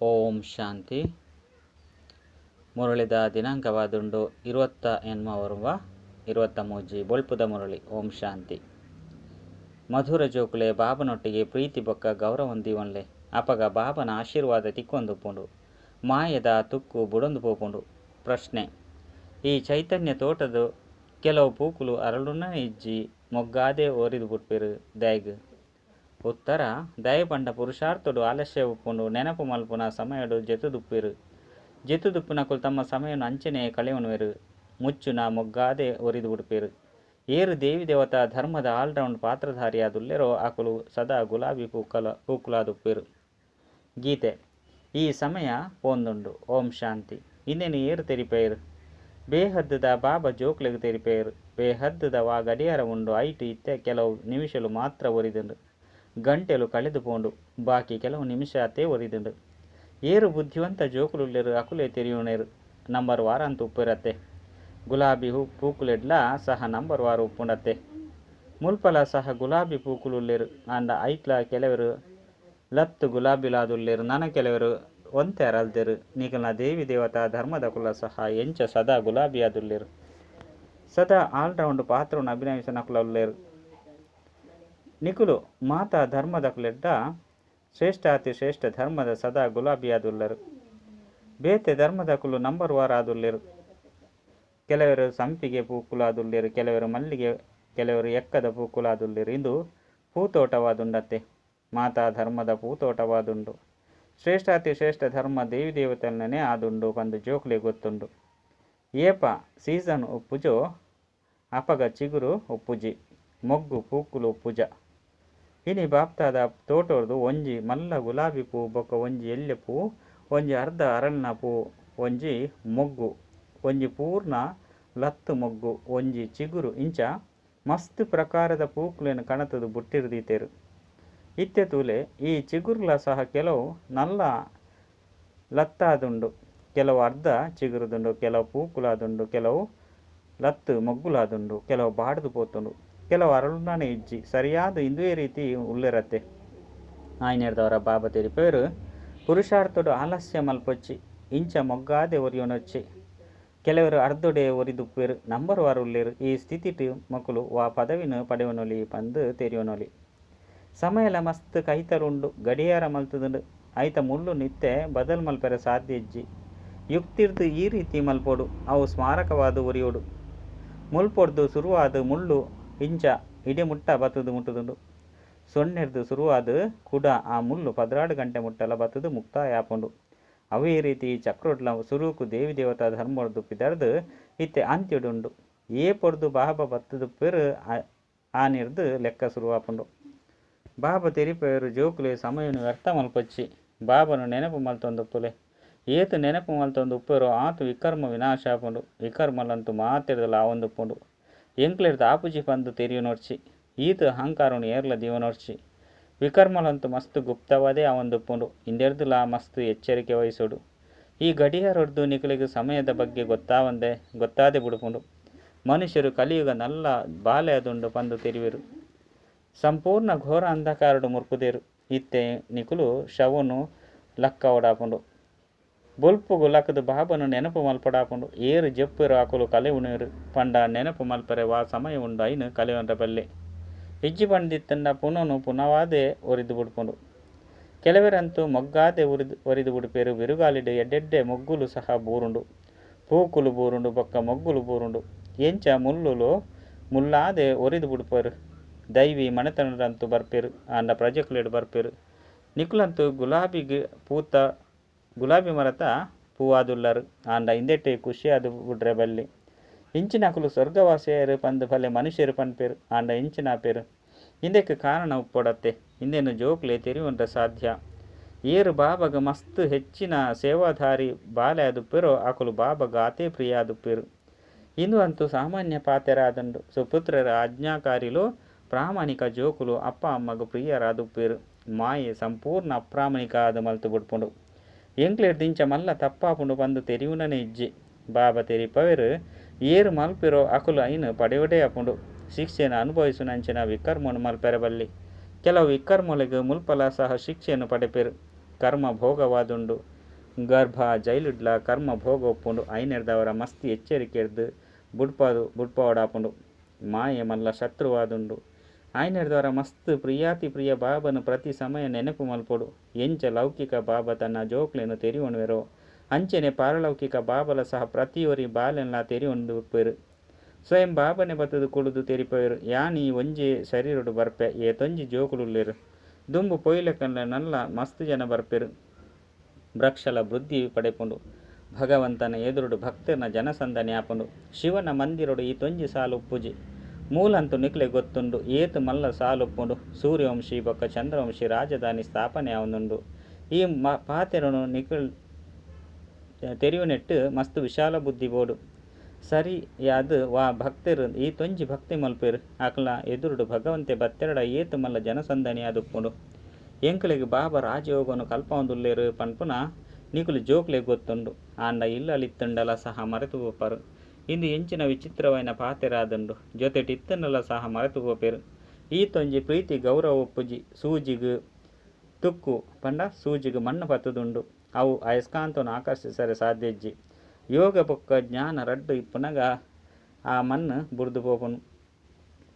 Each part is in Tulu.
ಓಂ ಶಾಂತಿ. ಮುರಳಿದ ದಿನಾಂಕವಾದುಂಡು 28 23 ಬೊಳ್ಪುದ ಮುರಳಿ. ಓಂ ಶಾಂತಿ. ಮಧುರ ಜೋಕುಲೆ ಬಾಬನೊಟ್ಟಿಗೆ ಪ್ರೀತಿ ಬೊಕ್ಕ ಗೌರವ ದೀವನ್ಲೆ ಅಪಗ ಬಾಬನ ಆಶೀರ್ವಾದ ತಿಕ್ಕೊಂದುಪ್ಪುಂಡು, ಮಾಯದ ತುಕ್ಕು ಬುಡೊಂದು ಪೋಪುಂಡು. ಪ್ರಶ್ನೆ: ಈ ಚೈತನ್ಯ ತೋಟದ ಕೆಲವು ಪೂಕುಲು ಅರಳುನ ಇಜ್ಜಿ ಮೊಗ್ಗಾದೆ ಒರಿದು ಬುಡ್ಪೆರು ದಾಯೆಗ್? ಉತ್ತರ: ದಾಯೆ ಪಂಡ ಪುರುಷಾರ್ಥಡು ಆಲಸ್ಯ ಉಪ್ಪುಂಡು, ನೆನಪು ಮಲ್ಪುನ ಸಮಯಡು ಜೆತುದುಪ್ಪೆರು. ಜೆತುದುಪ್ಪುನಕುಲು ತಮ್ಮ ಸಮಯನು ಅಂಚನೆ ಕಳೆವೊನುವೆರು, ಮುಚ್ಚುನ ಮೊಗ್ಗಾದೆ ಒರಿದು ಬುಡ್ಪೆರು. ಏರು ದೇವಿ ದೇವತಾ ಧರ್ಮದ ಆಲ್ರೌಂಡ್ ಪಾತ್ರಧಾರಿಯಾದುಲ್ಲೆರೋ ಅಕುಲು ಸದಾ ಗುಲಾಬಿ ಪೂಕುಲಾದುಪ್ಪೆರು. ಗೀತೆ: ಈ ಸಮಯ ಪೋಂದುಂಡು. ಓಂ ಶಾಂತಿ. ಇಂದೆನು ಏರು ತೆರಿಪೇರು? ಬೇಹದ್ದುದ ಬಾಬಾ ಜೋಕ್ಲೆಗ್ ತೆರಿಪೇರು. ಬೇಹದ್ದುದ ವಾ ಗಡಿಯಾರ ಉಂಡು ಐಟ್ ಇತ್ತೆ ಕೆಲವು ನಿಮಿಷಲು ಮಾತ್ರ ಒರಿದುಂಡು. ಗಂಟೆಲು ಕಳೆದು ಪೋಂಡು, ಬಾಕಿ ಕೆಲವು ನಿಮಿಷ ಅತೇ ಒರಿದುಂಡು. ಏರು ಬುದ್ಧಿವಂತ ಜೋಕುಲುಲ್ಲೆರು ಅಕುಲೇ ತೆರಿಯುಣೆರು. ನಂಬರ್ ವಾರಂತು ಉಪ್ಪೆರತ್ತೆ. ಗುಲಾಬಿ ಪೂಕುಲೆಡ್ಲ ಸಹ ನಂಬರ್ ವಾರು ಉಪ್ಪುಂಡತ್ತೆ. ಮುಲ್ಪಲ ಸಹ ಗುಲಾಬಿ ಪೂಕುಲುಲ್ಲೆರು. ಆಂಡ ಐಟ್ಲ ಕೆಲವರು ಲತ್ತು ಗುಲಾಬಿಲಾದುಲ್ಲೆರು, ನನ ಕೆಲವರು ಒಂತೆ ಅರಲ್ದೆರು. ನಿಕಲ್ನ ದೇವಿ ದೇವತಾ ಧರ್ಮದಕುಲ ಸಹ ಎಂಚ ಸದಾ ಗುಲಾಬಿಯಾದುಲ್ಲೆರು. ಸದಾ ಆಲ್ರೌಂಡ್ ಪಾತ್ರವನ್ನು ಅಭಿನಯಿಸನಕುಲುಲ್ಲೆರು. ನಿಕುಲು ಮಾತಾ ಧರ್ಮದಕುಲೆಡ್ಡ ಶ್ರೇಷ್ಠಾತಿ ಶ್ರೇಷ್ಠ ಧರ್ಮದ ಸದಾ ಗುಲಾಬಿಯಾದುಲ್ಲರು. ಬೇತೆ ಧರ್ಮದಕುಲು ನಂಬರ್ ವಾರ್ ಆದುಲ್ಲೆರು. ಕೆಲವರು ಸಂಪಿಗೆ ಪೂಕುಲಾದುಲ್ಲೆರು, ಕೆಲವರು ಮಲ್ಲಿಗೆ, ಕೆಲವರು ಎಕ್ಕದ ಪೂಕುಲಾದುಲ್ಲೆರು. ಇಂದು ಪೂತೋಟವಾದುಂಡತ್ತೆ. ಮಾತಾ ಧರ್ಮದ ಪೂತೋಟವಾದುಂಡು. ಶ್ರೇಷ್ಠಾತಿ ಶ್ರೇಷ್ಠ ಧರ್ಮ ದೇವಿ ದೇವತೆಲನೇ ಆದುಂಡು ಪಂದು ಜೋಕ್ಲೆ ಗೊತ್ತುಂಡು. ಏಪ ಸೀಸನ್ ಉಪ್ಪುಜೋ ಅಪಗ ಚಿಗುರು ಉಪ್ಪುಜಿ, ಮೊಗ್ಗು ಪೂಕುಲು ಉಪ್ಪುಜ. ಇನಿ ಬಾಪ್ತಾದ ತೋಟೋರ್ದು ಒಂಜಿ ಮಲ್ಲ ಗುಲಾಬಿ ಪೂ ಬೊಕ್ಕ ಒಂಜಿ ಎಲ್ಯ ಪೂ, ಒಂಜಿ ಅರ್ಧ ಅರಳ್ನ ಪೂ, ಒಂಜಿ ಮೊಗ್ಗು, ಒಂಜಿ ಪೂರ್ಣ ಲತ್ತು ಮೊಗ್ಗು, ಒಂಜಿ ಚಿಗುರು ಇಂಚ ಮಸ್ತ್ ಪ್ರಕಾರದ ಪೂಕುಲೆನ್ ಕಣತದ ಬುಟ್ಟಿರ್ದೀತೆರು. ಇತ್ತೆ ತೂಲೆ ಈ ಚಿಗುರ್ಲ ಸಹ ಕೆಲವು ನಲ್ಲ ಲತ್ತಾದುಂಡು, ಕೆಲವು ಅರ್ಧ ಚಿಗುರುದುಂಡು, ಕೆಲವು ಪೂಕುಲಾದುಂಡು, ಕೆಲವು ಲತ್ತು ಮೊಗ್ಗುಲಾದುಂಡು, ಕೆಲವು ಬಾಡ್ದು ಪೋತುಂಡು, ಕೆಲವು ಅರಳುನೇ ಇಜ್ಜಿ. ಸರಿಯಾದ ಇಂದುವೇ ರೀತಿ ಉಲ್ಲೆರತ್ತೆ. ಆಯ್ನೆರ್ದವರ ಬಾಬಾ ತೆರಿಪೇರು ಪುರುಷಾರ್ಥಡು ಆಲಸ್ಯ ಮಲ್ಪೊಚ್ಚಿ, ಇಂಚ ಮೊಗ್ಗಾದೆ ಒರಿಯೊನೊಚ್ಚಿ. ಕೆಲವರು ಅರ್ಧೊಡೆ ಒರಿದುಪ್ಪೇರು, ನಂಬರ್ ವಾರು ಉಲ್ಲೇರು. ಈ ಸ್ಥಿತಿಟ್ ಮಕ್ಕಳು ವಾ ಪದವಿನ ಪಡೆವನೊಲಿ ಪಂದು ತೆರಿಯೊನೊಲಿ. ಸಮಯಲ ಮಸ್ತ್ ಕೈತಲುಂಡು, ಗಡಿಯಾರ ಮಲ್ತದುಂಡು. ಐತ ಮುಳ್ಳು ನಿತ್ತೆ ಬದಲ್ ಮಲ್ಪೆರೆ ಸಾಧ್ಯ ಇಜ್ಜಿ. ಯುಕ್ತಿರ್ದು ಈ ರೀತಿ ಮಲ್ಪೊಡು, ಅವು ಸ್ಮಾರಕವಾದ ಒರಿಯೊಡು. ಮುಲ್ಪೊಡ್ದು ಸುರುವಾದ ಮುಳ್ಳು ಇಂಚ ಇಡೆ ಮುಟ್ಟ ಬತ್ತದು ಮುಟ್ಟುದುಂಡು. ಸೊನ್ನೆರ್ದು ಸುರುವಾದ ಕುಡ ಆ ಮುಳ್ಳು 12 ಗಂಟೆ ಮುಟ್ಟಲ ಬತ್ತದು ಮುಕ್ತಾಯ ಆಪುಂಡು. ಅವೇ ರೀತಿ ಈ ಚಕ್ರೊಡ್ಲ ಸುರುಕು ದೇವಿ ದೇವತಾ ಧರ್ಮೊಡ್ದು ಪಿದರ್ದು ಇತ್ತೆ ಅಂತ್ಯಡುಂಡು. ಏ ಪೊಡ್ದು ಬಾಬಾ ಬತ್ತದು ಪೆರು ಆನಿರ್ದು ಲೆಕ್ಕ ಸುರುವಾಪುಂಡು. ಬಾಬಾ ತೆರಿಪೇರು ಜೋಕುಲೆ ಸಮಯನು ವ್ಯರ್ಥ ಮಲ್ಪೊಚ್ಚಿ, ಬಾಬನು ನೆನಪು ಮಲ್ತೊಂದುಪ್ಪುಲೆ. ಏತು ನೆನಪು ಮಲ್ತೊಂದು ಉಪ್ಪೇರೋ ಆತು ವಿಕರ್ಮ ವಿನಾಶ ಆಪುಂಡು. ವಿಕರ್ಮಲಂತು ಮಾತೆರ್ದಲ ಆವೊಂದುಪ್ಪುಂಡು. ಎಂಕ್ಲೆರ್ದು ಆಪುಜಿ ಪಂದು ತೆರಿಯುನೊರ್ಚಿ, ಈತ ಅಹಂಕಾರನು ಏರ್ಲ ದೀವನೊರ್ಚಿ. ವಿಕರ್ಮಲಂತು ಮಸ್ತ್ ಗುಪ್ತವಾದೇ ಆವೊಂದುಪ್ಪುಂಡು. ಇಂದೆರ್ದುಲ ಮಸ್ತ್ ಎಚ್ಚರಿಕೆ ವಹಿಸೋಡು. ಈ ಗಡಿಯಾರೊಡ್ದು ನಿಕುಲೆಗ್ ಸಮಯದ ಬಗ್ಗೆ ಗೊತ್ತಾದೆ ಬುಡುಪುಂಡು. ಮನುಷ್ಯರು ಕಲಿಯುಗ ನಲ್ಲ ಬಾಲೆ ಅದುಂಡು ಪಂದು ತೆರಿವೆರು. ಸಂಪೂರ್ಣ ಘೋರ ಅಂಧಕಾರಡು ಮುರ್ಕುದೇರು. ಇತ್ತೆ ನಿಕುಲು ಶವನು ಲಕ್ಕವಡಾಪುಂಡು. ಬೊಲ್ಪುಗು ಲಕ್ಕದು ಬಾಬನು ನೆನಪು ಮಲ್ಪಡಾಪುಂಡು. ಏರು ಜಪ್ಪೆರು ಅಕುಲು ಕಲೆ ಉಣೇರು ಪಂಡ ನೆನಪು ಮಲ್ಪರೆ ವಾ ಸಮಯ ಉಂಡು ಐನು ಕಲೆವನ್ರ ಬಲ್ಲೆ. ಇಜ್ಜಿ ಪಂಡಿತ್ತಂಡ ಪುನನು ಪುನವಾದೆ ಒರಿದು ಬುಡ್ಪುಂಡು. ಕೆಲವರಂತೂ ಮೊಗ್ಗಾದೆ ಒರಿದು ಬುಡ್ಪೇರು. ಬಿರುಗಾಲಿಡು ಎಡ್ಡೆಡ್ಡೆ ಮೊಗ್ಗುಲು ಸಹ ಬೂರುಂಡು, ಪೂಕುಲು ಬೂರುಂಡು, ಬೊಕ್ಕ ಮೊಗ್ಗುಲು ಬೂರುಂಡು. ಎಂಚ ಮುಳ್ಳುಲು ಮುಳ್ಳಾದೆ ಒರಿದು ಬುಡ್ಪೇರು. ದೈವಿ ಮನೆತನರಂತೂ ಬರ್ಪೇರು, ಆಂಡ ಪ್ರಜೆಕುಲೆಡು ಬರ್ಪೇರು. ನಿಕುಲಂತೂ ಗುಲಾಬಿ ಪೂತ ಗುಲಾಬಿ ಮರತ ಪೂವಾದುಲ್ಲರು. ಆಂಡ ಇಂದೆಟ್ಟೆ ಖುಷಿಯಾದ ಬುಡ್ರೆ ಬಲ್ಲಿ. ಇಂಚಿನಕುಲು ಸ್ವರ್ಗವಾಸಿಯರು ಪಂದು ಬಲ್ಲೆ ಮನುಷ್ಯರು ಪನ್ಪೇರು, ಆಂಡ ಇಂಚಿನ ಪೇರು ಇಂದಕ್ಕೆ ಕಾರಣ ಉಪ್ಪೊಡತ್ತೆ. ಇಂದೇನು ಜೋಕ್ಲೆ ತೆರಿಯುವಂತ ಸಾಧ್ಯ. ಏರು ಬಾಬಗ ಮಸ್ತ್ ಹೆಚ್ಚಿನ ಸೇವಾಧಾರಿ ಬಾಲೆ ಆದುಪ್ಪೇರೋ ಅಕುಲು ಬಾಬಗ ಆತೇ ಪ್ರಿಯ ಆದುಪ್ಪೇರು. ಇಂದು ಅಂತೂ ಸಾಮಾನ್ಯ ಪಾತೆರಾದುಂಡು. ಸುಪುತ್ರರ ಆಜ್ಞಾಕಾರಿಲು ಪ್ರಾಮಾಣಿಕ ಜೋಕುಲು ಅಪ್ಪ ಅಮ್ಮಗ ಪ್ರಿಯರಾದುಪ್ಪೇರು. ಮಾಯೆ ಸಂಪೂರ್ಣ ಅಪ್ರಾಮಾಣಿಕ ಆದ ಮಲ್ತು ಬುಡ್ಪುಂಡು. ಎಂಕ್ಲೆರ್ದು ಇಂಚ ಮಲ್ಲ ತಪ್ಪಾಪುಂಡು ಪಂದು ತೆರಿಯುನನೇ ಇಜ್ಜಿ. ಬಾಬಾ ತೆರಿಪವೇರು ಏರು ಮಲ್ಪಿರೋ ಅಕುಲು ಐನು ಪಡೆಯೋಡೇ ಆಪುಂಡು. ಶಿಕ್ಷೆಯನ್ನು ಅನುಭವಿಸುನಂಚಿನ ವಿಕರ್ಮನು ಮಲ್ಪೆರೆ ಬಲ್ಲಿ. ಕೆಲವು ವಿಕರ್ಮೊಲೆಗ್ ಮುಲ್ಪಲ ಸಹ ಶಿಕ್ಷೆಯನ್ನು ಪಡೆಪೇರು. ಕರ್ಮ ಭೋಗವಾದುಂಡು. ಗರ್ಭ ಜೈಲುಡ್ಲ ಕರ್ಮ ಭೋಗ ಉಪ್ಪುಂಡು. ಐನೆರ್ದಾವರ ಮಸ್ತ್ ಎಚ್ಚರಿಕೆರ್ದ್ ಬುಡ್ಪಾದ್ ಬುಡ್ಪಾವೊಡಾಪುಂಡು. ಮಾಯೆ ಮಲ್ಲ ಶತ್ರುವಾದುಂಡು. ಆಯ್ನೆರ್ದ್ವಾರ ಮಸ್ತ್ ಪ್ರಿಯಾತಿ ಪ್ರಿಯ ಬಾಬನ ಪ್ರತಿ ಸಮಯ ನೆನಪು ಮಲ್ಪೊಡು. ಎಂಚ ಲೌಕಿಕ ಬಾಬಾ ತನ್ನ ಜೋಕ್ಲೆನ್ ತೆರಿಯೊನುವೆರೋ ಅಂಚೆನೆ ಪಾರಲೌಕಿಕ ಬಾಬಲ ಸಹ ಪ್ರತಿಯೊರಿ ಬಾಲೆನ್ಲಾ ತೆರಿಯೊಂದು ಉಪ್ಪುವೆರ್. ಸ್ವಯಂ ಬಾಬನೆ ಬತ್ತುದು ಕುಲ್ಲುದು ತೆರಿಪಾವೆರ್. ಯಾನ್ ಈ ಒಂಜೇ ಶರೀರಡ್ ಬರ್ಪೆ ಏತೊಂಜಿ ಜೋಕುಲುಲ್ಲೆರ್. ದುಂಬು ಪೋಯಿಲೆಕಂಡ ನಲ್ಲ ಮಸ್ತ್ ಜನ ಬರ್ಪೆರ್. ವೃಕ್ಷಲ ವೃದ್ಧಿ ಪಡೆಪುಂಡು. ಭಗವಂತನ ಎದುರುಡು ಭಕ್ತೆರ್ನ ಜನಸಂದಣಿ ಆಪುಂಡು. ಶಿವನ ಮಂದಿರಡ್ ಈತೊಂಜಿ ಸಾಲು ಉಪ್ಪುಜಿ. ಮೂಲಂತು ನಿಕ್ಲೆ ಗೊತ್ತುಂಡು ಏತ್ ಮಲ್ಲ ಸಾಲು ಉಪ್ಪುಂಡು. ಸೂರ್ಯವಂಶಿ ಬೊಕ್ಕ ಚಂದ್ರವಂಶಿ ರಾಜಧಾನಿ ಸ್ಥಾಪನೆ ಆವೊಂದುಂಡು. ಈ ಪಾತೆರೊನು ನಿಕುಲ್ ತೆರಿಯುನೆಟ್ಟ್ ಮಸ್ತ್ ವಿಶಾಲ ಬುದ್ಧಿ ಬೋಡು. ಸರಿಯಾದ್ ವಾ ಭಕ್ತೆರ್ ಈತೊಂಜಿ ಭಕ್ತಿ ಮಲ್ಪುವೆರ್ ಅಕಲ್ನ ಎದುರುಡು ಭಗವಂತೆ ಬತ್ತೆರ್ಡ ಏತ್ ಮಲ್ಲ ಜನಸಂದಣಿ ಆದುಪ್ಪುಂಡು. ಎಂಕ್ಲೆಗ್ ಬಾಬಾ ರಾಜಯೋಗನು ಕಲ್ಪಾವೊಂದುಲ್ಲೆರ್ ಪನ್ಪುನ ನಿಕುಲು ಜೋಕ್ಲೆಗ್ ಗೊತ್ತುಂಡು. ಆಂಡ ಇಲ್ಲಲ್ ಇತ್ತುಂಡಲ ಸಹ ಮರೆತು ಪೋಪರ್. ಇಂದು ಎಂಚಿನ ವಿಚಿತ್ರವಾಯಿನ ಪಾತೆರ ಆದುಂಡು. ಜೊತೆಟ್ ಇತ್ತುಂಡಲ ಸಹ ಮರೆತು ಪೋಪೆರ್. ಈತೊಂಜಿ ಪ್ರೀತಿ ಗೌರವ ಉಪ್ಪುಜಿ. ಸೂಜಿಗ್ ತುಕ್ಕು ಪಂಡ ಸೂಜಿಗ್ ಮಣ್ಣು ಪತ್ತುದುಂಡು. ಅವು ಅಯಸ್ಕಾಂತನ್ ಆಕರ್ಷಿಸರೆ ಸಾಧ್ಯ ಇಜ್ಜಿ. ಯೋಗ ಬೊಕ್ಕ ಜ್ಞಾನ ರಡ್ಡ್ ಇಪ್ಪುನಗ ಆ ಮಣ್ಣು ಬುಡ್ದು ಪೋಪುಂಡು.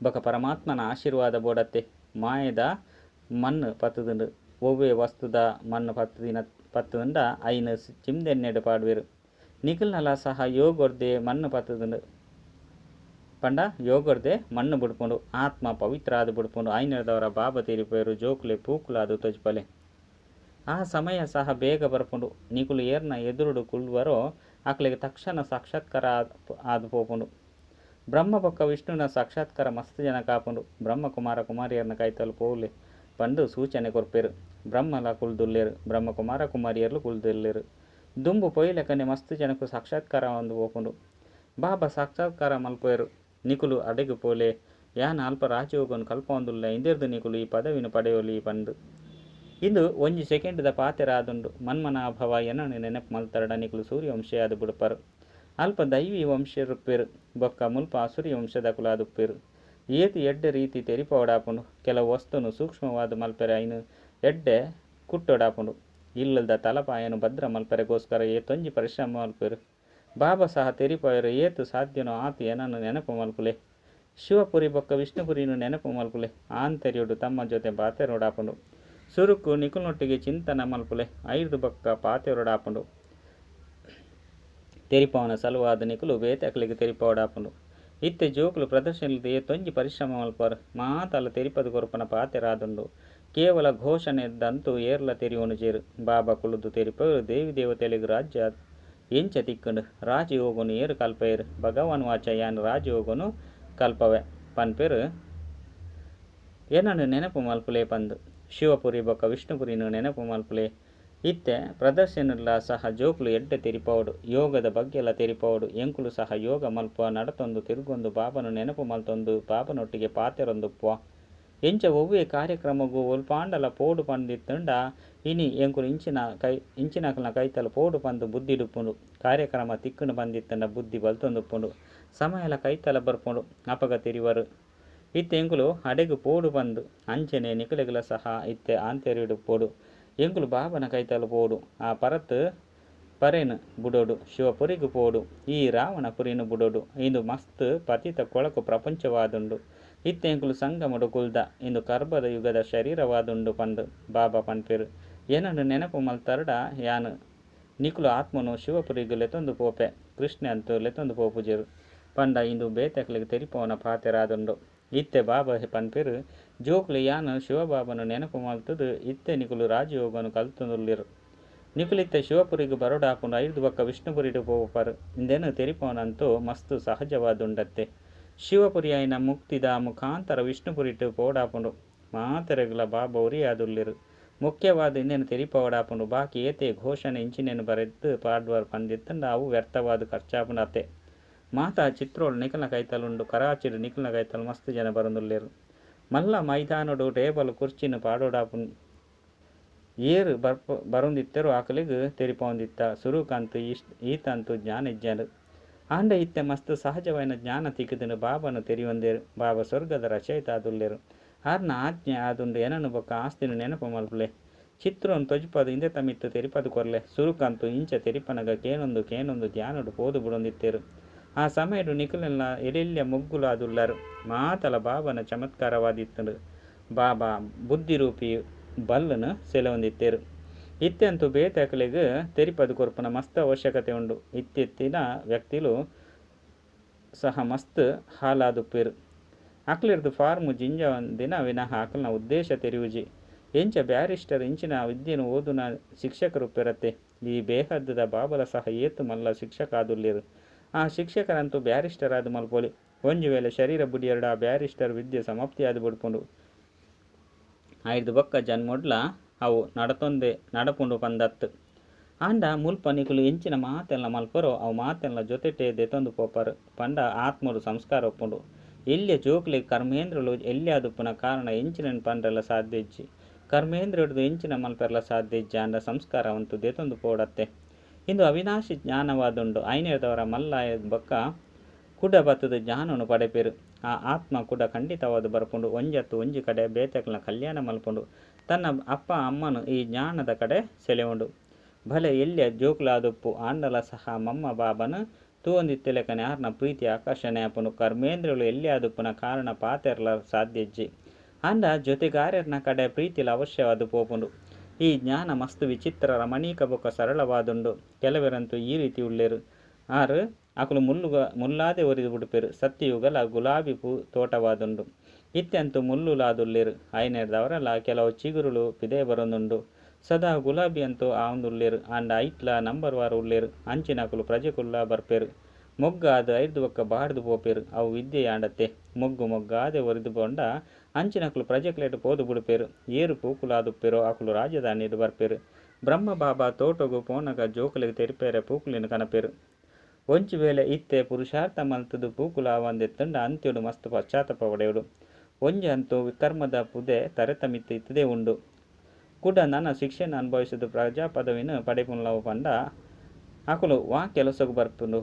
ಬೊಕ್ಕ ಪರಮಾತ್ಮನ ಆಶೀರ್ವಾದ ಬೋಡತ್ತೆ. ಮಾಯೆದ ಮಣ್ಣು ಪತ್ತುದುಂಡು. ಒವ್ವೇ ವಸ್ತುದ ಮಣ್ಣು ಪತ್ತುದಿನ ಪತ್ತುಂಡ ಐನ್ ಚಿಂದೆಣ್ಣೆಡ್ ಪಾಡುವೆರ್. ನಿಕಲ್ನಲ ಸಹ ಯೋಗರ್ದೆ ಮಣ್ಣು ಪತ್ತುದುಂಡು. ಪಂಡ ಯೋಗರ್ದೆ ಮಣ್ಣು ಬುಡ್ಪುಂಡು. ಆತ್ಮ ಪವಿತ್ರ ಆದ್ ಬುಡ್ಪುಂಡು. ಐನೆರ್ದವರ ಬಾಬಾ ತೆರಿಪೇರು ಜೋಕುಲೆ ಪೂಕುಲಾದ್ ತೋಜಿಪಲೆ. ಆ ಸಮಯ ಸಹ ಬೇಗ ಬರ್ಪುಂಡು. ನಿಕುಲು ಏರ್ನ ಎದುರುಡು ಕುಲ್ವರೋ ಅಕ್ಲೆಗ್ ತಕ್ಷಣ ಸಾಕ್ಷಾತ್ಕಾರ ಆದ್ ಪೋಪುಂಡು. ಬ್ರಹ್ಮ ಬೊಕ್ಕ ವಿಷ್ಣುನ ಸಾಕ್ಷಾತ್ಕಾರ ಮಸ್ತ್ ಜನಕ್ ಆಪುಂಡು. ಬ್ರಹ್ಮ ಕುಮಾರ ಕುಮಾರಿಯರ್ನ ಕೈತಲ್ ಪೋಲೆ ಪಂದ್ ಸೂಚನೆ ಕೊರ್ಪೆರ್. ಬ್ರಹ್ಮಲ ಕುಲ್ದುಲ್ಲೆರ್. ಬ್ರಹ್ಮ ಕುಮಾರ ಕುಮಾರಿಯರ್ಲು ಕುಲ್ದುಲ್ಲೆರ್. ದುಂಬು ಪೋಯಿಲೆಕನೆ ಮಸ್ತ್ ಜನಕ್ ಸಾಕ್ಷಾತ್ಕಾರ ಆವೊಂದು ಪೋಪುಂಡು. ಬಾಬಾ ಸಾಕ್ಷಾತ್ಕಾರ ಮಲ್ಪುವೆರ್. ನಿಕುಲು ಅಡೆಗ್ ಪೋಲೆ ಯಾನ್ ಅಲ್ಪ ರಾಜಯೋಗನ್ ಕಲ್ಪಾವೊಂದುಲ್ಲೆ ಇಂದೆರ್ದ್ ನಿಕುಲು ಈ ಪದವಿನ್ ಪಡೆಯೊಲಿ ಪಂದ್. ಇಂದು ಒಂಜಿ ಸೆಕೆಂಡ್ ದ ಪಾತೆರ ಆದುಂಡು. ಮನ್ಮನಾಭವ ಎನನ್ ನೆನಪು ಮಲ್ತರ್ಡ ನಿಕುಲು ಸೂರ್ಯವಂಶಿ ಆದ್ ಬುಡ್ಪರ್. ಅಲ್ಪ ದೈವಿ ವಂಶೆರುಪ್ಪೆರ್ ಬೊಕ್ಕ ಮುಲ್ಪ ಅಸುರಿ ವಂಶದಕುಲು ಆದುಪ್ಪೆರ್. ಏತ್ ಎಡ್ಡೆ ರೀತಿ ತೆರಿಪಾವೊಡಾಪುಂಡು. ಕೆಲವು ವಸ್ತುನು ಸೂಕ್ಷ್ಮವಾದ್ ಮಲ್ಪೆರೆ ಐನ್ ಎಡ್ಡೆ ಕುಟ್ಟೊಡಾಪುಂಡು. ಇಲ್ಲದ ತಲಪಾಯನ್ ಭದ್ರ ಮಲ್ಪೆರೆಗೋಸ್ಕರ ಏತೊಂಜಿ ಪರಿಶ್ರಮ ಮಲ್ಪುವೆರ್. ಬಾಬಾ ಸಹ ತೆರಿಪಾವೆರ್ ಏತ್ ಸಾಧ್ಯನೋ ಆತ್ ಎನನ್ ನೆನಪು ಮಲ್ಪುಲೆ. ಶಿವಪುರಿ ಬೊಕ್ಕ ವಿಷ್ಣುಪುರಿನ್ ನೆನಪು ಮಲ್ಪುಲೆ. ಆಂತರ್ಯೊಡು ತಮ್ಮ ಜೊತೆ ಪಾತೆರೊಡಾಪುಂಡು. ಸುರುಕು ನಿಕುಲ್ನೊಟ್ಟಿಗೆ ಚಿಂತನ ಮಲ್ಪುಲೆ. ಐರ್ದ್ ಬೊಕ್ಕ ಪಾತೆರೊಡಾಪುಂಡು. ತೆರಿಪಾವನ ಸಲುವಾದ್ ನಿಕುಲು ಬೇತೆ ಅಕ್ಲೆಗ್ ತೆರಿಪಾವೊಡಾಪುಂಡು. ಇತ್ತೆ ಜೋಕುಲು ಪ್ರದರ್ಶನದ ಏತೊಂಜಿ ಪರಿಶ್ರಮ ಮಲ್ಪುವರ್. ಮಾತಲ ತೆರಿಪದ್ ಕೊರ್ಪುನ ಪಾತೆರ ಆದುಂಡು. ಕೇವಲ ಘೋಷಣೆದಂತೂ ಏರ್ಲ ತೆರಿಯೊನುಜೆರ್. ಬಾಬಾ ಕುಲ್ಲುದು ತೆರಿಪಾವೆರ್ ದೇವಿ ದೇವತೆಲೆಗ್ ರಾಜ್ಯ ಎಂಚ ತಿಕ್ಕುಂಡು. ರಾಜಯೋಗನು ಏರ್ ಕಲ್ಪಾಯೆರ್. ಭಗವಾನ್ ವಾಚ ಯಾನ್ ರಾಜಯೋಗನು ಕಲ್ಪವೆ ಪನ್ಪೆರ್. ಎನನ್ ನೆನಪು ಮಲ್ಪುಲೆ ಪಂದ್. ಶಿವಪುರಿ ಬೊಕ್ಕ ವಿಷ್ಣುಪುರಿನ್ ನೆನಪು ಮಲ್ಪುಲೆ. ಇತ್ತೆ ಪ್ರದರ್ಶನಲ ಸಹ ಜೋಕುಲು ಎಡ್ಡೆ ತೆರಿಪಾವೊಡು. ಯೋಗದ ಬಗ್ಗೆಲ ತೆರಿಪಾವೊಡು. ಎಂಕುಲು ಸಹ ಯೋಗ ಮಲ್ಪುವ ನಡತೊಂದು ತಿರ್ಗೊಂದು ಬಾಬಾನ ನೆನಪು ಮಲ್ತೊಂದು ಬಾಬನೊಟ್ಟಿಗೆ ಪಾತೆರೊಂದುಪ್ಪುವ. ಎಂಚ ಒವ್ವೇ ಕಾರ್ಯಕ್ರಮೊಗು ಒಲ್ಪಾಂಡಲ ಪೋಡು ಪಂದಿತ್ತುಂಡ ಇನಿ ಎಂಕುಲು ಇಂಚಿನ ಕೈ ಇಂಚಿನಕಲ್ನ ಕೈತಲ್ ಪೋಡು ಪಂದ್ ಬುದ್ಧಿಡುಪ್ಪುಂಡು. ಕಾರ್ಯಕ್ರಮ ತಿಕ್ಕುಂಡು ಪಂದಿತ್ತುಂಡ ಬುದ್ಧಿ ಬಲ್ತೊಂದುಪ್ಪುಂಡು. ಸಮಯಲ ಕೈತಲ ಬರ್ಪುಂಡು. ಅಪಗ ತೆರಿವರು. ಇತ್ತೆ ಎಂಕುಲು ಅಡೆಗ್ ಪೋಡು ಪಂದ್. ಅಂಚನೆ ನಿಕಲೆಗ್ಲ ಸಹ ಇತ್ತೆ ಆಂತರ್ಯೊಡು ಪೋಡು. ಎಂಕುಲು ಬಾಬನ ಕೈತಲ್ ಪೋಡು. ಆ ಪರತ್ ಪರೆನ್ ಬುಡೊಡು. ಶಿವಪುರಿಗ್ ಪೋಡು. ಈ ರಾವಣ ಪುರಿನ್ ಬುಡೊಡು. ಇಂದು ಮಸ್ತ್ ಪತಿತ ಕೊಳಕು ಪ್ರಪಂಚವಾದುಂಡು. ಇತ್ತೆ ಎಂಕುಲು ಸಂಗಮಡ್ ಕುಲ್ದ. ಇಂದು ಕರ್ಬದ ಯುಗದ ಶರೀರವಾದುಂಡು ಪಂದ್ ಬಾಬಾ ಪನ್ಪೆರ್. ಎನನ್ ನೆನಪು ಮಲ್ತರ್ಡ ಯಾನ್ ನಿಕುಲು ಆತ್ಮನು ಶಿವಪುರಿಗ್ ಲೆತೊಂದು ಪೋಪೆ. ಕೃಷ್ಣೆ ಅಂತೂ ಲೆತೊಂದು ಪೋಪುಜೆರ್. ಪಂಡ ಇಂದು ಬೇತೆಕ್ಲೆಗ್ ತೆರಿಪಾವುನ ಪಾತೆರ ಆದುಂಡು. ಇತ್ತೆ ಬಾಬಾ ಪನ್ಪೆರ್ ಜೋಕುಲೆ ಯಾನ್ ಶಿವಬಾಬನ ನೆನಪು ಮಲ್ತುದು ಇತ್ತೆ ನಿಕುಲು ರಾಜಯೋಗನು ಕಲ್ತೊಂದುಲ್ಲೆರ್. ನಿಕುಲಿತ್ತೆ ಶಿವಪುರಿಗ್ ಬರೋಡಾಪುಂಡು. ಐರ್ದ್ ಬೊಕ್ಕ ವಿಷ್ಣುಪುರಿಡ್ ಪೋಪರ್. ಇಂದೆನ್ ತೆರಿಪಾವನಂತೂ ಮಸ್ತ್ ಸಹಜವಾದುಂಡತ್ತೆ. ಶಿವಪುರಿ ಆಯಿನ ಮುಕ್ತಿದ ಮುಖಾಂತರ ವಿಷ್ಣುಪುರಿಟ್ ಪೋಡಾಪುಂಡು. ಮಾತೆರೆಗ್ಲ ಬಾಬಾ ಒರಿಯಾದುಲ್ಲೆರ್. ಮುಖ್ಯವಾದ್ ಇಂದೆನ್ ತೆರಿಪಾವೊಡಾಪುಂಡು. ಬಾಕಿ ಏತೆ ಘೋಷಣೆ ಇಂಚಿನೆನ್ ಬರೆದ್ ಪಾಡ್ವರ್ ಪಂದಿತ್ತುಂಡ ಅವು ವ್ಯರ್ಥವಾದ್ ಖರ್ಚಾಪುಂಡು ಅತೆ. ಮಾತಾ ಚಿತ್ರೋಲು ನಿಕಲ್ನ ಕೈತಲ್ ಉಂಡು. ಕರಾಚಿಡ್ ನಿಕಲ್ನ ಕೈತಲ್ ಮಸ್ತ್ ಜನ ಬರೊಂದುಲ್ಲೆರ್. ಮಲ್ಲ ಮೈದಾನಡ್ ಟೇಬಲ್ ಕುರ್ಚಿನ್ ಪಾಡೊಡಾಪುಂಡು. ಏರ್ ಬರ್ಪ ಬರೊಂದಿತ್ತೆರೋ ಅಕಲೆಗ್ ತೆರಿಪಾವೊಂದಿತ್ತ. ಸುರುಕಂತು ಈತಂತೂ ಜ್ಞಾನ ಇಜ್ಜಂಡ್. ಆಂಡ ಇತ್ತೆ ಮಸ್ತ್ ಸಹಜವಾಯಿನ ಜ್ಞಾನ ತಿಕ್ಕುದುಂಡು. ಬಾಬಾನ ತೆರಿಯೊಂದೆರ್. ಬಾಬಾ ಸ್ವರ್ಗದ ರಚಯಿತ ಆದುಲ್ಲೆರ್. ಆರ್ನ ಆಜ್ಞೆ ಆದುಂಡು ಎನನ್ ಬೊಕ್ಕ ಆಸ್ತಿನ್ ನೆನಪು ಮಲ್ಪುಲೆ. ಚಿತ್ರೊನು ತೊಜಿಪಾದ್ ಇಂದೆತ ಮಿತ್ತ್ ತೆರಿಪಾದ್ ಕೊರ್ಲೆ. ಸುರುಕಂತು ಇಂಚ ತೆರಿಪನಗ ಕೇನೊಂದು ಕೇನೊಂದು ಧ್ಯಾನೊಡು ಪೋದು ಬುಡೊಂದಿತ್ತೆರ್. ಆ ಸಮಯಡ್ ನಿಕುಲೆಲ್ಲ ಎಲ್ಯೆಲ್ಯ ಮೊಗ್ಗುಲಾದುಲ್ಲರ್. ಮಾತಲ ಬಾಬಾನ ಚಮತ್ಕಾರವಾದಿತ್ತುಂಡು. ಬಾಬಾ ಬುದ್ಧಿರೂಪಿ ಬಲ್ಲ್ ನ್ ಸೆಲೆವೊಂದಿತ್ತೆರ್. ಇತ್ತೆ ಅಂತೂ ಬೇತೆ ಅಕಲೆಗ್ ತೆರಿಪಾದ್ ಕೊರ್ಪುನ ಮಸ್ತ್ ಅವಶ್ಯಕತೆ ಉಂಡು. ಇತ್ತಿತ್ತಿನ ವ್ಯಕ್ತಿಲು ಸಹ ಮಸ್ತ್ ಹಾಲಾದುಪ್ಪೆರ್. ಅಕ್ಲೆರ್ದ್ ಫಾರ್ಮ್ ಜಿಂಜಾವಂದಿನ ವಿನಃ ಅಕಲ್ನ ಉದ್ದೇಶ ತೆರಿಯುಜಿ. ಎಂಚ ಬ್ಯಾರಿಸ್ಟರ್ ಇಂಚಿನ ವಿದ್ಯೆನ್ ಓದುನ ಶಿಕ್ಷಕರು ಉಪ್ಪೆರತ್ತೆ. ಈ ಬೇಹದ್ದ ಬಾಬಲ ಸಹ ಏತ್ ಮಲ್ಲ ಶಿಕ್ಷಕ ಆದುಲ್ಲೆರ್. ಆ ಶಿಕ್ಷಕರಂತೂ ಬ್ಯಾರಿಸ್ಟರ್ ಆದ್ ಮಲ್ಪೊಲಿ. ಒಂಜಿ ವೇಳೆ ಶರೀರ ಬುಡಿಯೆರ್ಡ ಆ ಬ್ಯಾರಿಸ್ಟರ್ ವಿದ್ಯೆ ಸಮಾಪ್ತಿಯಾದ್ ಬುಡ್ಪುಂಡು. ಐರ್ದ್ ಬೊಕ್ಕ ಜನ್ಮೊಡ್ಲ ಅವು ನಡತೊಂದೆ ನಡಪುಂಡು ಪಂದತ್ತ್. ಆಂಡ ಮುಲ್ಪ ನಿಕುಲು ಎಂಚಿನ ಮಾತೆಲ್ಲ ಮಲ್ಪರೋ ಅವು ಮಾತೆಲ್ಲ ಜೊತೆಟೇ ದೆತೊಂದು ಪೋಪರ್. ಪಂಡ ಆತ್ಮಡ್ ಸಂಸ್ಕಾರ ಉಪ್ಪುಂಡು. ಎಲ್ಯ ಜೋಕುಲೆಗ್ ಕರ್ಮೇಂದ್ರಿಯೊಲು ಎಲ್ಯಾದುಪ್ಪುನ ಕಾರಣ ಎಂಚಿನನ್ ಪಂಡ್ರೆಲ ಸಾಧ್ಯ ಇಜ್ಜಿ. ಕರ್ಮೇಂದ್ರಿಯೊಡ್ದು ಎಂಚಿನ ಮಲ್ಪೆರೆಲ ಸಾಧ್ಯ ಇಜ್ಜಿ ಆಂಡ ಸಂಸ್ಕಾರ ಅಂತೂ ದೆತೊಂದು ಪೋವಡತ್ತೆ. ಇಂದು ಅವಿನಾಶಿ ಜ್ಞಾನವಾದುಂಡು. ಐನೆರ್ದವರ ಮಲ್ಲ ಬೊಕ್ಕ ಕುಡ ಬತ್ತುದು ಜ್ಞಾನನು ಪಡೆಪೆರ್. ಆ ಆತ್ಮ ಕುಡ ಖಂಡಿತವಾದ್ ಬರ್ಪುಂಡು. ಒಂಜತ್ತು ಒಂಜಿ ಕಡೆ ಬೇತೆಕ್ಲೆನ ಕಲ್ಯಾಣ ಮಲ್ಪುಂಡು. ತನ್ನ ಅಪ್ಪ ಅಮ್ಮನು ಈ ಜ್ಞಾನದ ಕಡೆ ಸೆಳೆವುಂಡು. ಭಲೆ ಎಲ್ಯ ಜೋಕುಲಾದುಪ್ಪು ಆಂಡಲ ಸಹ ಮಮ್ಮ ಬಾಬಾನ ತೂವೊಂದಿತ್ತಿಲೆಕನೆ ಆರ್ನ ಪ್ರೀತಿ ಆಕರ್ಷಣೆ ಆಪುಂಡು. ಕರ್ಮೇಂದ್ರಿಯೊಲು ಎಲ್ಯಾದುಪ್ಪುನ ಕಾರಣ ಪಾತೆರ್ಲ ಸಾಧ್ಯ ಇಜ್ಜಿ. ಆಂಡ ಜೊತೆಗಾರೆರ್ನ ಕಡೆ ಪ್ರೀತಿಲ ಅವಶ್ಯವಾದ್ ಪೋಪುಂಡು. ಈ ಜ್ಞಾನ ಮಸ್ತ್ ವಿಚಿತ್ರ ರಮಣೀಕ ಬೊಕ್ಕ ಸರಳವಾದುಂಡು. ಕೆಲವೆರಂತೂ ಈ ರೀತಿ ಉಲ್ಲೆರ್. ಆರ್ ಅಕುಲು ಮುಲ್ಲಾದೆ ಒರಿದು ಬುಡ್ಪೆರ್. ಸತ್ಯಯುಗಲ ಗುಲಾಬಿ ಪೂ ತೋಟವಾದುಂಡು. ಇತ್ತೆಂತೂ ಮುಲ್ಲುಲಾದುಲ್ಲೆರ್. ಐನೆರ್ದವರಲ ಕೆಲವು ಚಿಗುರುಲು ಪಿದಯಿ ಬರೊಂದುಂಡು. ಸದಾ ಗುಲಾಬಿ ಅಂತೂ ಆವೊಂದುಲ್ಲೆರ್. ಆಂಡ ಐಟ್ಲಾ ನಂಬರ್ ವಾರ್ ಉಲ್ಲೆರ್. ಅಂಚಿನಕುಲು ಪ್ರಜೆಕುಲ್ಲಾ ಬರ್ಪೆರ್. ಮೊಗ್ಗಾದ್ ಐರ್ದ್ ಬೊಕ್ಕ ಬಾಡ್ದ್ ಪೋಪೆರ್. ಅವು ವಿದ್ಯೆಯಾಂಡತ್ತೆ. ಮೊಗ್ಗು ಮೊಗ್ಗಾದೆ ಒರಿದು ಪೋಂಡ ಅಂಚಿನಕುಲು ಪ್ರಜೆಕ್ಲೆಡ್ ಪೋದು ಬುಡ್ಪೆರ್. ಏರ್ ಪೂಕುಲಾದುಪ್ಪೆರೋ ಅಕುಲು ರಾಜಧಾನಿಡ್ ಬರ್ಪೆರ್. ಬ್ರಹ್ಮ ಬಾಬಾ ತೋಟೊಗು ಪೋನಗ ಜೋಕುಲೆಗ್ ತೆರಿಪಾಯೆರೆ ಪೂಕುಲೆನ್ ಕನಪೆರ್. ಒಂಜಿ ವೇಳೆ ಇತ್ತೆ ಪುರುಷಾರ್ಥ ಮಲ್ತುದು ಪೂಕುಲಾವಂದಿತ್ತುಂಡ ಅಂತ್ಯೊಡು ಮಸ್ತ್ ಪಶ್ಚಾತ್ತಾಪ ಪಡೆಯೊಡು. ಒಂಜಿ ಅಂತೂ ವಿಕರ್ಮದ ಪುದೆ ತರೆತ ಮಿತ್ತ್ ಇತ್ತುದೇ ಉಂಡು. ಕುಡ ನನ ಶಿಕ್ಷೆನ್ ಅನುಭವಿಸುದು ಪ್ರಜಾ ಪದವಿನ್ ಪಡೆಪುನವು ಪಂಡ ಅಕುಲು ವಾ ಕೆಲಸೊಗು ಬರ್ಪುಂಡು.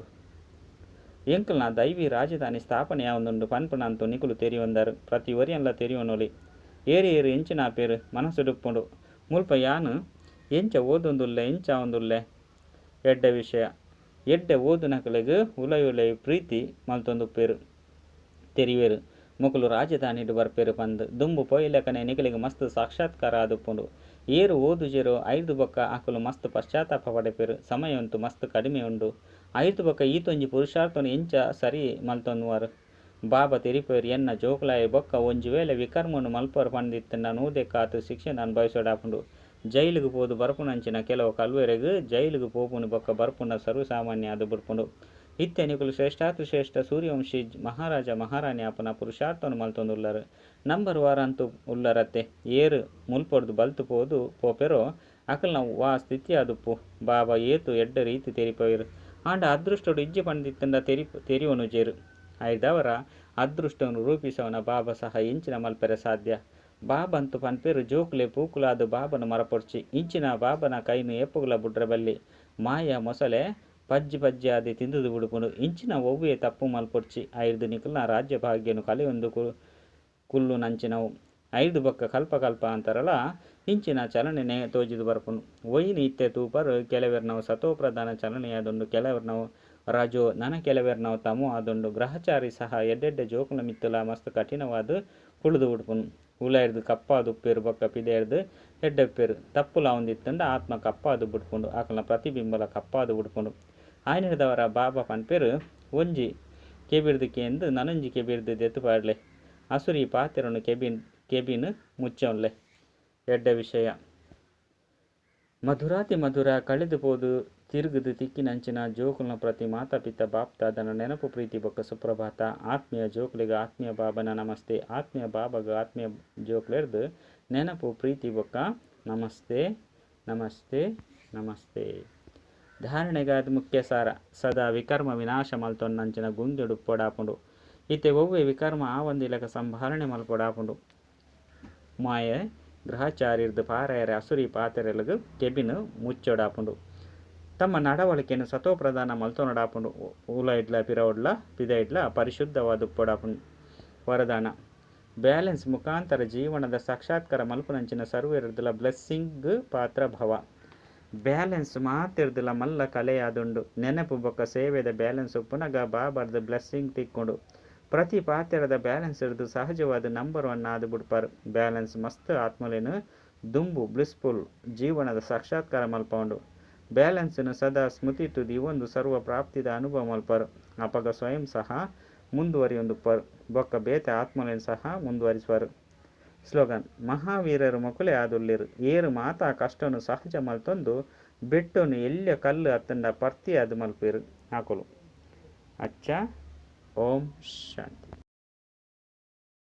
ಎಂಕಲ್ನ ದೈವಿ ರಾಜಧಾನಿ ಸ್ಥಾಪನೆ ಆವೊಂದುಂಡು ಪನ್ಪುನಂತೂ ನಿಕುಲು ತೆರಿಯೊಂದರ್. ಪ್ರತಿ ಒರಿಯನ್ಲ ತೆರಿಯೊನೊಲಿ. ಏರ್ ಏರ್ ಎಂಚಿನಾಪೆರ್ ಮನಸ್ಸುಡುಪ್ಪುಂಡು. ಮುಲ್ಪ ಯಾನ್ ಎಂಚ ಓದೊಂದುಲ್ಲೆ ಎಂಚ ಆವೊಂದುಲ್ಲೆ. ಎಡ್ಡೆ ವಿಷಯ. ಎಡ್ಡೆ ಓದುನಕಲೆಗ್ ಉಲಯಿ ಉಲಯಿ ಪ್ರೀತಿ ಮಲ್ತೊಂದುಪ್ಪೆರ್. ತೆರಿವೆರ್ ಮೊಕುಲು ರಾಜಧಾನಿಡ್ ಬರ್ಪೆರ್ ಪಂದ್. ದುಂಬು ಪೋಯಿಲೆಕನೆ ನಿಕಲೆಗ್ ಮಸ್ತ್ ಸಾಕ್ಷಾತ್ಕಾರ ಆದುಪ್ಪುಂಡು. ಏರ್ ಓದುಜೆರೋ ಐರ್ದ್ ಬೊಕ್ಕ ಅಕುಲು ಮಸ್ತ್ ಪಶ್ಚಾತ್ತಾಪ ಪಡೆಪೆರ್. ಸಮಯ ಅಂತೂ ಮಸ್ತ್ ಕಡಿಮೆ ಉಂಡು. ಐರ್ದ್ ಬೊಕ್ಕ ಈತೊಂಜಿ ಪುರುಷಾರ್ಥನ್ ಎಂಚ ಸರಿ ಮಲ್ತೊನುವರ್. ಬಾಬಾ ತೆರಿಪೆರ್ ಎನ್ನ ಜೋಕುಲಾಯಿ ಬೊಕ್ಕ ಒಂಜಿ ವೇಳೆ ವಿಕರ್ಮನ್ ಮಲ್ಪುವರ್ ಪಂದಿತ್ತುಂಡ ನೂದೆಕಾತ್ ಶಿಕ್ಷೆನ್ ಅನುಭವಿಸೊಡಾಪುಂಡು. ಜೈಲುಗು ಪೋದು ಬರ್ಪುನಂಚಿನ ಕೆಲವು ಕಲ್ವೆರೆಗ್ ಜೈಲುಗು ಪೋಪುನು ಬೊಕ್ಕ ಬರ್ಪುನ ಸರ್ವಸಾಮಾನ್ಯ ಆದ್ ಬುಡ್ಪುಂಡು. ಇತ್ತೆ ನಿಕುಲು ಶ್ರೇಷ್ಠಾತಿಶ್ರೇಷ್ಠ ಸೂರ್ಯವಂಶಿ ಮಹಾರಾಜ ಮಹಾರಾಣಿ ಆಪುನ ಪುರುಷಾರ್ಥನ್ ಮಲ್ತೊಂದುಲ್ಲರ್. ನಂಬರ್ ವಾರ್ ಅಂತೂ ಉಲ್ಲರತ್ತೆ. ಏರ್ ಮುಲ್ಪೊಡ್ದು ಬಲ್ತು ಪೋದು ಪೋಪೆರೋ ಅಕಲ್ನ ವಾ ಸ್ಥಿತಿಯಾದುಪ್ಪು. ಬಾಬಾ ಏತು ಎಡ್ಡೆ ರೀತಿ ತೆರಿಪೆರ್. ಆಂಡ ಅದೃಷ್ಟೊಡು ಇಜ್ಜಿ ಪಂದಿತ್ತುಂಡ ತೆರಿಯೊನುಜೆರ್. ಐರ್ದವರ ಅದೃಷ್ಟವನ್ನು ರೂಪಿಸವನ ಬಾಬಾ ಸಹ ಎಂಚಿನ ಮಲ್ಪೆರೆ ಸಾಧ್ಯ. ಬಾಬಂತು ಪನ್ಪೆರ್ ಜೋಕುಲೆ ಪೂಕುಲಾದ್ ಬಾಬನ ಮರಪೊಡ್ಚಿ. ಇಂಚಿನ ಬಾಬನ ಕೈನ್ ಏಪೊಗುಲ ಬುಡ್ರೆ ಬಲ್ಲಿ. ಮಾಯ ಮೊಸಳೆ ಪಜ್ಜಿ ಪಜ್ಜಿ ಆದ್ ತಿಂದುದು ಬುಡ್ಪುಂಡು. ಇಂಚಿನ ಒವ್ವೇ ತಪ್ಪು ಮಲ್ಪೊಡ್ಚಿ. ಐರ್ದ್ ನಿಕಲ್ನ ರಾಜ್ಯ ಭಾಗ್ಯನು ಕಳೆಯೊಂದು ಕುಲ್ಲುನಂಚಿನವು. ಐರ್ದ್ ಬೊಕ್ಕ ಕಲ್ಪ ಕಲ್ಪ ಅಂತರಲ ಇಂಚಿನ ಚಲನೆನೇ ತೋಜಿದ್ ಬರ್ಪುಂಡು. ಒಯಿನ್ ಇತ್ತೆ ತೂಪರ್ ಕೆಲವೆರ್ನವು ಸತೋ ಪ್ರಧಾನ ಚಲನೆಯಾದುಂಡು. ಕೆಲವೆರ್ನವು ರಜೋ ನನ ಕೆಲವೆರ್ನವು ತಮೋ ಆದುಂಡು. ಗ್ರಹಚಾರಿ ಸಹ ಎಡ್ಡೆಡ್ಡೆ ಜೋಕುಲ ಮಿತ್ತುಲ ಮಸ್ತ್ ಕಠಿಣವಾದ್ ಕುಳ್ಳುದು ಬುಡ್ಪುಂಡು. ಉಲಾಯಿರ್ದ್ ಕಪ್ಪಾದುಪ್ಪೆರ್ ಬೊಕ್ಕ ಪಿದಯಿರ್ದ್ ಎಡ್ಡೆಪ್ಪೆರ್. ತಪ್ಪುಲಾವೊಂದಿತ್ತುಂಡ ಆತ್ಮ ಕಪ್ಪಾದ್ ಬುಡ್ಪುಂಡು. ಅಕಲ್ನ ಪ್ರತಿಬಿಂಬಲ ಕಪ್ಪಾದ್ ಬುಡ್ಪುಂಡು. ಆಯ್ನೆರ್ದವರ ಬಾಬಾ ಪನ್ಪೆರ್ ಒಂಜಿ ಕೆಬಿರ್ದ್ ಕೇಂದ್ ನನೊಂಜಿ ಕೆಬಿರ್ದ್ ದೆತ್ತು ಪಾಡ್ಲೆ. ಅಸುರಿ ಪಾತೆರನು ಕೆಬಿನ್ ಮುಚ್ಚೊನ್ಲೆ. ಎಡ್ಡೆ ವಿಷಯ. ಮಧುರಾತಿ ಮಧುರ ಕಳೆದು ಪೋದು ತಿರುಗುದು ತಿಕ್ಕಿನಂಚಿನ ಜೋಕುಲ್ನ ಪ್ರತಿ ಮಾತಾ ಪಿತ ಬಾಪ್ದಾದನ ನೆನಪು ಪ್ರೀತಿ ಬೊಕ್ಕ ಸುಪ್ರಭಾತ. ಆತ್ಮೀಯ ಜೋಕುಲೆಗ್ ಆತ್ಮೀಯ ಬಾಬನ ನಮಸ್ತೆ. ಆತ್ಮೀಯ ಬಾಬಾಗ ಆತ್ಮೀಯ ಜೋಕುಲೆರ್ದ್ ನೆನಪು ಪ್ರೀತಿ ಬೊಕ್ಕ ನಮಸ್ತೆ ನಮಸ್ತೆ ನಮಸ್ತೆ. ಧಾರಣೆಗಾದ್ ಮುಖ್ಯ ಸಾರ. ಸದಾ ವಿಕರ್ಮ ವಿನಾಶ ಮಲ್ತೊನ್ನಂಚಿನ ಗುಂಗಿಡ್ ಉಪ್ಪೊಡಾಪುಂಡು. ಇತ್ತೆ ಒವ್ವೆ ವಿಕರ್ಮ ಆವಂದಿಲೆಕ ಸಂಭಾಲನೆ ಮಲ್ಪೊಡಾಪುಂಡು. ಮಾಯೆ ಗ್ರಹಚಾರಿರ್ದ್ ಪಾರಾಯರೆ ಅಸುರಿ ಪಾತೆರಲುಗ್ ಕೆಬಿನ್ ಮುಚ್ಚೊಡಾಪುಂಡು. ತಮ್ಮ ನಡವಳಿಕೆನ್ ಸತೋ ಪ್ರಧಾನ ಮಲ್ತೊನೊಡಾಪುಂಡು. ಉಲಯಿಡ್ಲ ಪಿರವುಡ್ಲ ಪಿದಯಿಡ್ಲ ಪರಿಶುದ್ಧವಾದ ಉಪ್ಪೊಡಾಪುಂಡು. ವರದಾನ. ಬ್ಯಾಲೆನ್ಸ್ ಮುಖಾಂತರ ಜೀವನದ ಸಾಕ್ಷಾತ್ಕಾರ ಮಲ್ಪುನಂಚಿನ ಸರ್ವೆರ್ದ್ಲ ಬ್ಲೆಸ್ಸಿಂಗ್ ಪಾತ್ರ ಭವ. ಬ್ಯಾಲೆನ್ಸ್ ಮಾತೆರ್ದ್ಲ ಮಲ್ಲ ಕಲೆಯಾದುಂಡು. ನೆನಪು ಬೊಕ್ಕ ಸೇವೆದ ಬ್ಯಾಲೆನ್ಸ್ ಉಪ್ಪುನಗ ಬಾಬಾರ್ದ್ ಬ್ಲೆಸ್ಸಿಂಗ್ ತಿಕ್ಕುಂಡು. ಪ್ರತಿ ಪಾತೆರದ ಬ್ಯಾಲೆನ್ಸ್ ರ್ದ್ ಸಹಜವಾದ್ ನಂಬರ್ ಒನ್ ಆದ್ ಬುಡ್ಪರ್. ಬ್ಯಾಲೆನ್ಸ್ ಮಸ್ತ್ ಆತ್ಮಲೆನ್ ದುಂಬು ಬ್ಲಿಸ್ಫುಲ್ ಜೀವನದ ಸಾಕ್ಷಾತ್ಕಾರ ಮಲ್ಪಾವುಂಡು. ಬ್ಯಾಲೆನ್ಸ್ ನ್ ಸದಾ ಸ್ಮೃತಿಟ್ ದೀವೊಂದು ಸರ್ವ ಪ್ರಾಪ್ತಿದ ಅನುಭವ ಮಲ್ಪರ್. ಅಪಗ ಸ್ವಯಂ ಸಹ ಮುಂದುವರಿಯೊಂದುಪ್ಪರ್ ಬೊಕ್ಕ ಬೇತೆ ಆತ್ಮಲೆನ್ ಸಹ ಮುಂದುವರಿಸುವರು. ಸ್ಲೋಗನ್, ಮಹಾವೀರರು ಮೊಕುಲೇ ಆದುಲ್ಲೆರ್ ಏರ್ ಮಾತಾ ಕಷ್ಟನ್ ಸಹಜ ಮಲ್ತೊಂದು ಬೆಟ್ಟೊನು ಎಲ್ಯ ಕಲ್ಲ್ ಅತ್ತುಂಡ ಪರ್ತಿಯಾದ್ ಮಲ್ಪುವೆರ್ ಅಕುಲು. ಅಚ್ಚಾ, ಓಂ ಶಾಂತಿ.